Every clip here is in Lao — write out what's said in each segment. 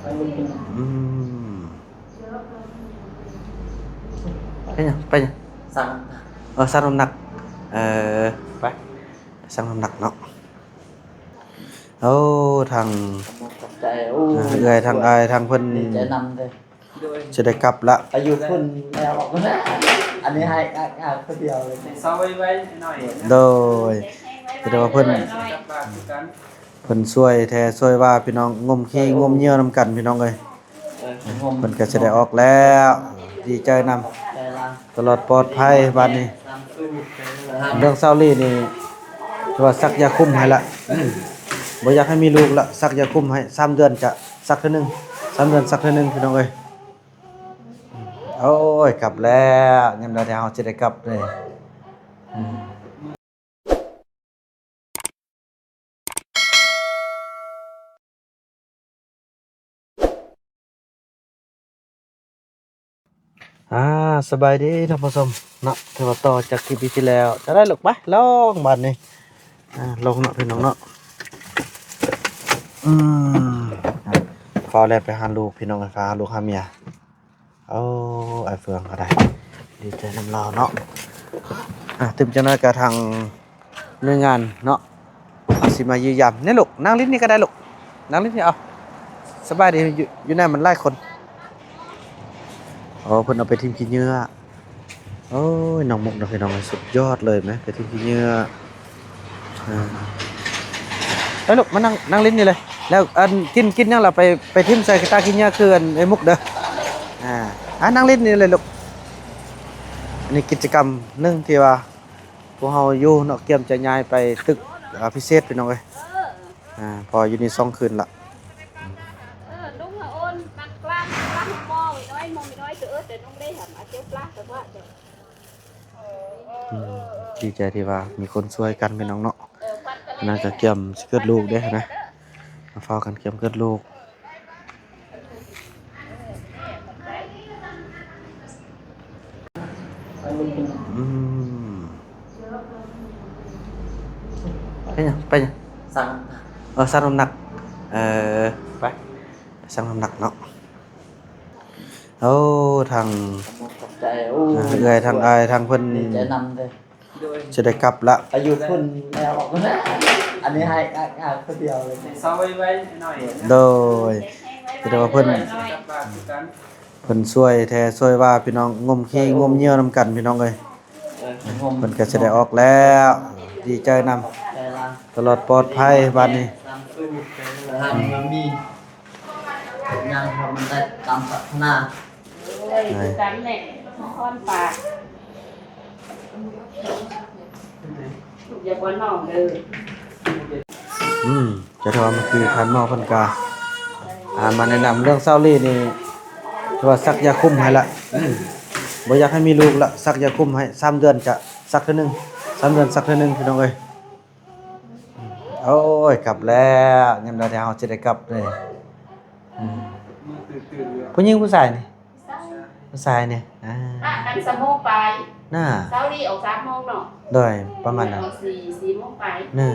ອືມ ໄປຫຍັງ ໄປຫຍັງ? ຊົ່ງນ້ຳໜັກ ເອີ ຊັ່ງນ້ຳໜັກ ເອີ ໄປ ໄປຊັ່ງນ້ຳໜັກເນາະ. ໂອ້ ທາງ ຂອບໃຈ ໂອ້ ເອື້ອຍ ທາງອ້າຍ ທາງເພິ່ນ ດີໃຈນຳເດີ ຈະໄດ້ກັບລະ ໄປຢູ່ພຸ້ນແລ້ວ ອັນນີ້ໃຫ້ ໃຫ້ ໃຫ້ຜູ້ດຽວເລີຍ ໃຫ້ເຊົາໄວໆໜ້ອຍ ໂດຍ ແຕ່ວ່າເພິ່ນ ເພິ່ນຊ່ວຍແທ້ຊ່ວຍວ່າ ພີ່ນ້ອງ ງົມຂີ້ງົມຍ່ຽວນຳກັນ ພີ່ນ້ອງເອີຍ. ເອີ ເພິ່ນກໍຊິໄດ້ອອກແລ້ວ ດີໃຈນຳ ຕະຫຼອດປອດໄພບາດນີ້. ເລື່ອງຊາວລີນີ້ ຖືວ່າສັກຢາຄຸມໃຫ້ລະ ບໍ່ຢາກໃຫ້ມີລູກລະ ສັກຢາຄຸມໃຫ້ ສາມເດືອນຈະສັກເທື່ອໜຶ່ງ ສາມເດືອນສັກເທື່ອໜຶ່ງ ພີ່ນ້ອງເອີຍ. ໂອ້ຍ ກັບແລ້ວ ຍາມໃດທີ່ເຮົາຊິໄດ້ກັບເດ້. ອ່າ ສະບາຍດີທ່ານຜູ້ຊົມເນາະ ຖືວ່າຕໍ່ຈາກຄລິບປີທີ່ແລ້ວ ຈະໄດ້ລູກ ໄປ ລອງບາດນີ້ ອ່າ ລອງເນາະ ພີ່ນ້ອງເນາະ. ອືມ ຟ້າວແລ່ນໄປຫາລູກ ພີ່ນ້ອງ ໄປຫາລູກຫາເມຍ. ໂອ້ ອ້າຍເຟືອງກໍໄດ້ ດີໃຈນຳລາວເນາະ. ອ່າ ຕື່ມຈັກໜ້ອຍກໍທາງໜ່ວຍງານເນາະ ອາດຊິມາຢ້ຽມຢາມ. ນີ້ລູກ ນັ່ງຫຼິ້ນນີ້ກໍໄດ້ລູກ ນັ່ງຫຼິ້ນນີ້ ເອົາ ສະບາຍດີ. ຢູ່ ຢູ່ໃນມັນຫຼາຍຄົນ. ໂອ້ ເພິ່ນເອົາໄປຖິ້ມຂີ້ເຫຍື້ອ. ໂອ້ຍ ນ້ອງມຸກເນາະ ພີ່ນ້ອງ ສຸດຍອດເລີຍແມະ ໄປຖິ້ມຂີ້ເຫຍື້ອ. ອ່າ ໄປລູກ ມານັ່ງ ນັ່ງຫຼິ້ນນີ້ເລີຍ ແລ້ວອັນ ກິນ ກິນຫຍັງລະ ໄປ ໄປຖິ້ມໃສ່ຕາຂີ້ເຫຍື້ອຄືອັນໄອ້ມຸກເດີ. ອ່າ ອ່າ ນັ່ງຫຼິ້ນນີ້ເລີຍລູກ. ອັນນີ້ກິດຈະກຳໜຶ່ງທີ່ວ່າພວກເຮົາຢູ່ເນາະ ກຽມຈະຍ້າຍໄປຕຶກ ອ່າ ພິເສດ ພີ່ນ້ອງເອີຍ. ອ່າ ເພາະຢູ່ນີ້ສອງຄືນລະ. ເອີ ລຸງຫາໂອນ ມັນກລາງ ກລາງໝໍ້ນ້ອຍ ໝໍ້ນ້ອຍ ເອີ ແຕ່ນຸ່ງເລຫຳ ອາເຊວປາ ແຕ່ວ່າ ອືມ ດີໃຈທີ່ວ່າມີຄົນຊ່ວຍກັນ ພີ່ນ້ອງເນາະ. ອັນນັ້ນກໍກຽມຊິເກີດລູກເດ້ຫັ້ນນະ ມາຟ້າວກັນກຽມເກີດລູກ. ອືມ ໄປຫຍັງ ໄປຫຍັງ? ຊັ່ງ ເອີ ຊັ່ງນ້ຳໜັກ ເອີ ໄປ ໄປຊັ່ງນ້ຳໜັກເນາະ. ໂອ້ ທາງ ຂອບໃຈ ໂອ້ ເອື້ອຍ ທາງອ້າຍ ທາງເພິ່ນ ດີໃຈນຳເດີ ຈະໄດ້ກັບລະ ໄປຢູ່ພຸ້ນແລ້ວ ອັນນີ້ໃຫ້ ໃຫ້ ໃຫ້ຜູ້ດຽວເລີຍ ໃຫ້ເຊົາໄວໆໜ້ອຍ ໂດຍ ແຕ່ວ່າເພິ່ນ ເພິ່ນຊ່ວຍແທ້ຊ່ວຍວ່າ ພີ່ນ້ອງ ງົມຂີ້ງົມຍ່ຽວນຳກັນ ພີ່ນ້ອງເອີຍ. ເອີ ເພິ່ນກໍຊິໄດ້ອອກແລ້ວ ດີໃຈນຳ ຕະຫຼອດປອດໄພບາດນີ້. ຍັງ ເພາະມັນໄດ້ຕາມປາດຖະໜາ ໂອ້ຍ ຄືກັນແຫຼະ ຄອນປາກ ຢ່າບໍ່ນ້ອງເດີ. ອືມ ຈະຖືວ່າເມື່ອກີ້ທ່ານໝໍເພິ່ນກະ ອ່າ ມາແນະນຳເລື່ອງຊາວລີນີ້ ຖືວ່າສັກຢາຄຸມໃຫ້ລະ ບໍ່ຢາກໃຫ້ມີລູກລະ ສັກຢາຄຸມໃຫ້ ສາມເດືອນຈະສັກເທື່ອໜຶ່ງ ສາມເດືອນສັກເທື່ອໜຶ່ງ ພີ່ນ້ອງເອີຍ. ໂອ້ຍ ກັບແລ້ວ ຍາມໃດທີ່ເຮົາຊິໄດ້ກັບເດ້. ອືມ ຜູ້ຍິງຜູ້ຊາຍນີ້? ຜູ້ຊາຍນີ້ ອ່າ ປະກັນສາມໂມງປາຍ ນ່າ ເຊົ້ານີ້ອອກສາມໂມງເນາະ ໂດຍ ປະມານນັ້ນ ອອກສີ່ ສີ່ໂມງປາຍ ເນີ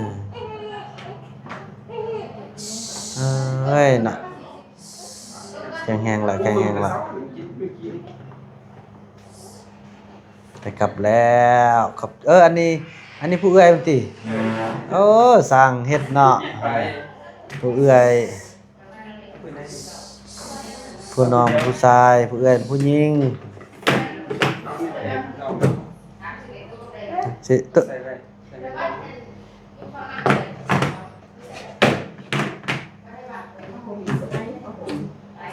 ເອີຍ ນ່າ ແຂງແຮງຫຼາຍ ແຂງແຮງຫຼາຍ. ໄດ້ກັບແລ້ວ ຂອບ ເອີ ອັນນີ້ ອັນນີ້ຜູ້ເອື້ອຍມັນຕິ? ໂອ້ ຊ່າງເຮັດເນາະ ຜູ້ເອື້ອຍ ຜູ້ນ້ອງຜູ້ຊາຍ ຜູ້ເອື້ອຍຜູ້ຍິງ ຊິ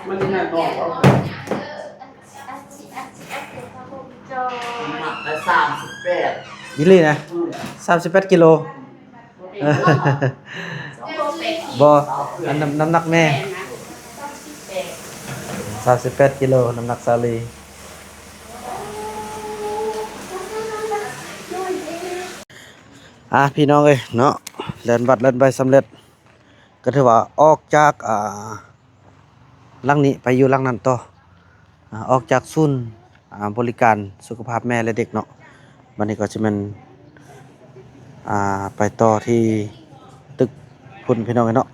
ມັນຊິໜ້ານ້ອງເຂົາ ໜັກໄດ້ສາມສິບແປດ ອີ່ຫຼີນະ? ອືມ ສາມສິບແປດກິໂລ. ບໍ່ ອັນ ນ້ຳ ນ້ຳໜັກແມ່ ສາມສິບແປດກິໂລ ນ້ຳໜັກສາລີ. ອ່າ ພີ່ນ້ອງເອີຍເນາະ ແລ່ນບັດແລ່ນໃບສຳເລັດ ກໍຖືວ່າອອກຈາກ ອ່າ ຫຼັງນີ້ໄປຢູ່ຫຼັງນັ້ນຕໍ່ ອາ ອອກຈາກສູນ ອາ ບໍລິການສຸຂະພາບແມ່ ແລະ ເດັກເນາະ. ບັດນີ້ກໍຊິແມ່ນ ອາ ໄປຕໍ່ທີ່ຕຶກພຸ້ນ ພີ່ນ້ອງເອີຍເນາະ.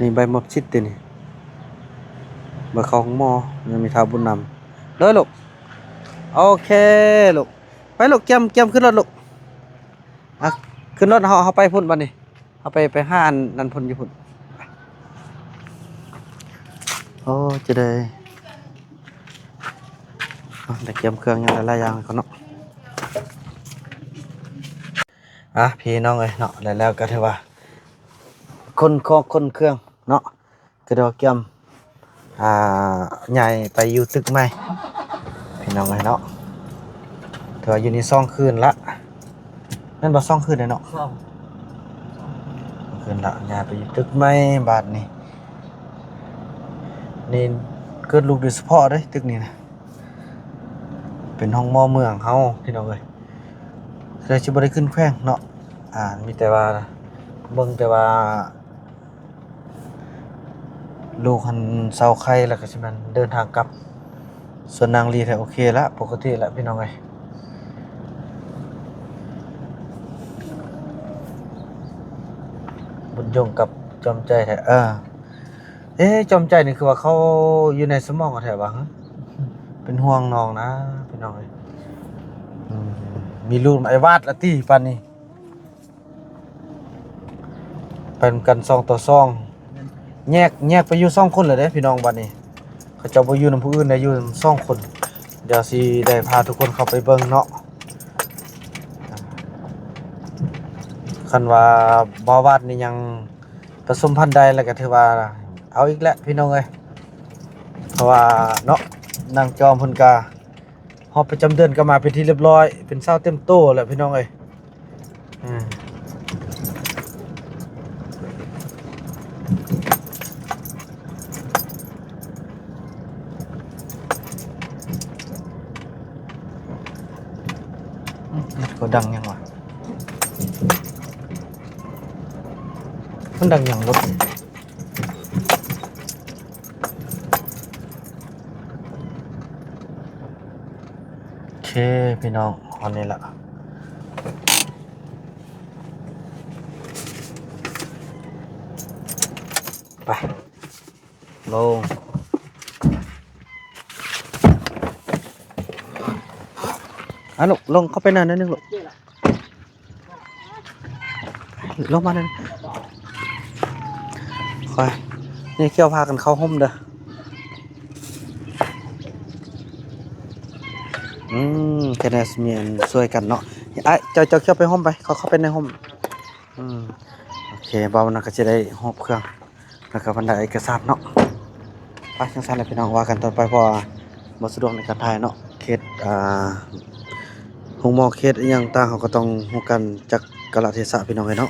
ນີ້ໃບໝົດສິດຕິນີ້ ເບີເຂົ້າໂຮງໝໍ ຍັງມີທ້າວບຸນນຳ ເດີລູກ. ໂອເຄລູກ ໄປລູກ ກຽມ ກຽມຂຶ້ນລົດລູກ. ອ່ະ ຂຶ້ນລົດ ເຮົາ ເຮົາໄປພຸ້ນບັດນີ້ ເຮົາໄປ ໄປຫາອັນນັ້ນພຸ້ນ ຢູ່ພຸ້ນ. ໂອ້ ຈະໄດ້ ໄດ້ກຽມເຄື່ອງຫຍັງຫຼາຍໆຢ່າງກ່ອນເນາະ. ອ່ະ ພີ່ນ້ອງເອີຍເນາະ ແລ້ວ ແລ້ວກໍຖືວ່າ ຂົນຂອງຂົນເຄື່ອງເນາະ ກໍຖືວ່າກຽມ ອ່າ ຍ້າຍໄປຢູ່ຕຶກໃໝ່ ພີ່ນ້ອງເອີຍເນາະ. ຖືວ່າຢູ່ນີ້ສອງຄືນລະ ແມ່ນບໍ່ ສອງຄືນເດ້ເນາະ ສອງ ສອງຄືນລະ ຍ້າຍໄປຢູ່ຕຶກໃໝ່ບາດນີ້. ນີ້ເກີດລູກໂດຍສະເພາະເດ້ ຕຶກນີ້ນະ ເປັນໂຮງໝໍເມືອງເຮົາ ພີ່ນ້ອງເອີຍ. ແຕ່ຊິບໍ່ໄດ້ຂຶ້ນແຂວງເນາະ ອ່າ ມີແຕ່ວ່າເບິ່ງແຕ່ວ່າລູກຫັ້ນເຊົາໄຂ້ ແລ້ວກໍຊິແມ່ນເດີນທາງກັບ. ສ່ວນນາງລີແທ້ໂອເຄລະ ປົກກະຕິລະ ພີ່ນ້ອງເອີຍ. ບຸນຍົງກັບຈອມໃຈແທ້ ເອີ ເອ ຈອມໃຈນີ້ຄືວ່າເຂົາຢູ່ໃນສະໝອງແທ້ຫວາ ເປັນຫ່ວງນ້ອງນະ ພີ່ນ້ອງເອີຍ. ອືມ ມີລູກໄອ້ວາດລະຕິປານນີ້ ໄປນຳກັນສອງຕໍ່ສອງ ແຍກ ແຍກໄປຢູ່ສອງຄົນແລ້ວເດ້ ພີ່ນ້ອງ. ບັດນີ້ເຂົາເຈົ້າບໍ່ຢູ່ນຳຜູ້ອື່ນ ໄດ້ຢູ່ສອງຄົນ. ດຽວຊິໄດ້ພາທຸກຄົນເຂົ້າໄປເບິ່ງເນາະ. ຄັນວ່າບ່າວວາດນີ້ຍັງປະສົມພັນໄດ້ ແລ້ວກໍຖືວ່າເອົາອີກແຫຼະ ພີ່ນ້ອງເອີຍ. ເພາະວ່າເນາະ ນາງຈອມເພິ່ນກະຮອດປະຈຳເດືອນ ກໍມາເປັນທີ່ລຽບຮ້ອຍ ເປັນສາວເຕັມໂຕແລ້ວ ພີ່ນ້ອງເອີຍ. ອືມ ກໍດັງຫຍັງວະ? ມັນດັງຫຍັງລົດນີ້? ໂອເຄ ພີ່ນ້ອງ ຮອດນີ້ລະ ໄປ ລົງ ອາ ລົງ ລົງເຂົ້າໄປໜ້າໜ້ອຍໜຶ່ງລູກ. ລົງມາເດີ ຂ້ອຍ ນີ້ ຂ້ຽວພາກັນເຂົ້າຮົ່ມເດີ. ອືມ ຈະໄດ້ມີອັນຊ່ວຍກັນເນາະ. ອ້າຍ ເຈົ້າ ເຈົ້າຂ້ຽວໄປຮົ່ມໄປ ເຂົາເຂົ້າໄປໃນຮົ່ມ. ອືມ ໂອເຄ ບ່າວນະກໍຊິໄດ້ຫອບເຄື່ອງ ແລ້ວກໍບັນດາເອກະສານເນາະ. ໄປ ຈັ່ງຊັ້ນແຫຼະພີ່ນ້ອງ ວ່າກັນຕໍ່ໄປ ເພາະວ່າບໍ່ສະດວກໃນການຖ່າຍເນາະ. ເຂດ ອ່າ ໂຮງໝໍ ເຂດອີ່ຫຍັງຕ່າງ ເຮົາກໍຕ້ອງຮູ້ກັນຈັກກາລະເທສະ ພີ່ນ້ອງເອີຍເນາະ.